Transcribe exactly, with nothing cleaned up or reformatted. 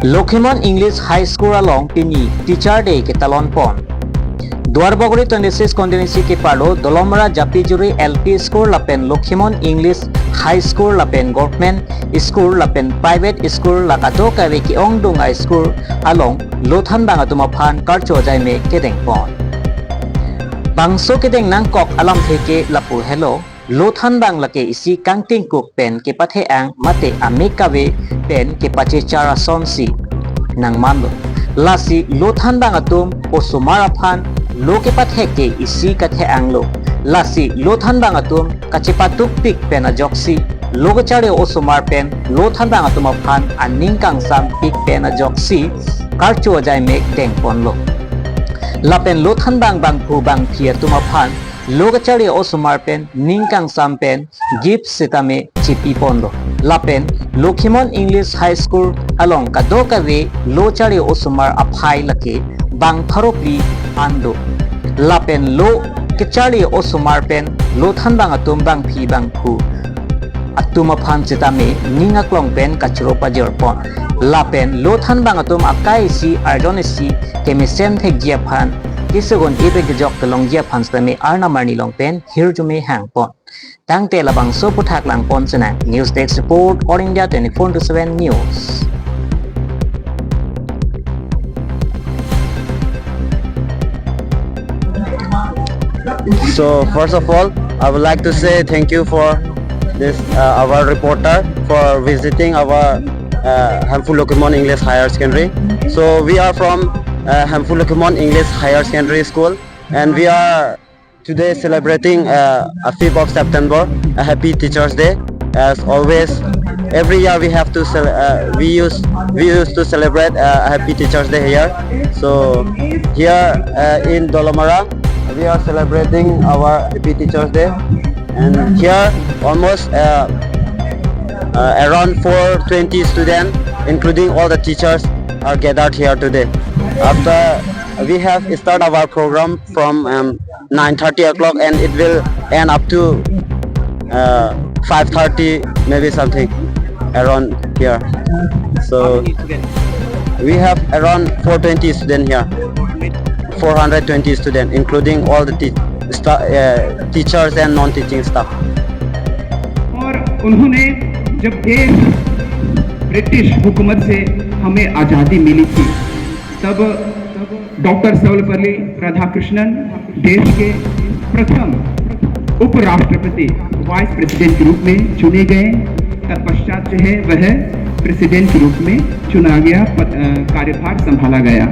Lokhimon English High School along pini Teacher Day ketalon pon. Duarbagori twenty-six constituency keparlo Dolamara Japijuri L P School lapen Lokhimon English High School lapen Government School lapen Private School la kadokave ke-ongdung a-school along lo thanbang atum aphan karcho ajaime kedeng pon. Bangso kedeng nangkok alamthe ke lapu helo, lo thanbang lake isi kangtingkuk pen kepathe-ang mate amekave pen kepachechar asonsi nangmanlo. Lasi lo thanbang atum osomar aphan lo kepathek ke isi kathe-anglo. Lasi lo thanbang atum kachepatukpik pen ajoksi lo kacharli osomar pen lo thanbang atum aphan aning kangsampik pen ajoksi karcho ajaime dengponlo. Lapen lo thanbang bangphu bangphi atum aphan lo kacharli osomar pen ning kangsam pen gift sitame chipi ponlo. Lapen Lokhimon English High School along kadokave lo charli osomar aphai lake bang pharo phli an do. Lapen lo kacharli osomar pen lo thanbang atum bangphi bangphu atum aphan sitame ning aklong pen kachoro pajor pon. Lapen lo thanbang atum akai isi arjon isi kemesen thekji aphan kesogon ipek kejok kelongji aphan sitame arnam arni along pen hirjume hang pon. Tangte labangso aputhak lang pon sinang. News Desk Report, All India twenty-four into seven News. So first of all, I would like to say thank you for this uh, our reporter for visiting our uh, Hemphu Lokhimon English Higher Secondary. So we are from uh, Hemphu Lokhimon English Higher Secondary School, and we are today celebrating uh, a fifth of September, a happy Teachers' Day. As always, every year we have to cel- uh, we use we used to celebrate uh, a happy Teachers' Day here. So here uh, in Dolamara, we are celebrating our happy Teachers' Day, and here almost uh, uh, around four twenty students, including all the teachers, are gathered here today. After we have start our program from um, nine thirty o'clock, and it will end up to uh, five thirty, maybe something around here. So we have around four twenty students here, four hundred twenty students, including all the te- sta- uh, teachers and non-teaching staff. और उन्होंने जब देश ब्रिटिश हुकूमत से हमें आज़ादी मिली थी, तब डॉक्टर सर्वपल्ली राधाकृष्णन देश के प्रथम उपराष्ट्रपति, वाइस प्रेसिडेंट के रूप में चुने गए। तत्पश्चात जो है वह प्रेसिडेंट के रूप में चुना गया, प- अ, कार्यभार संभाला गया।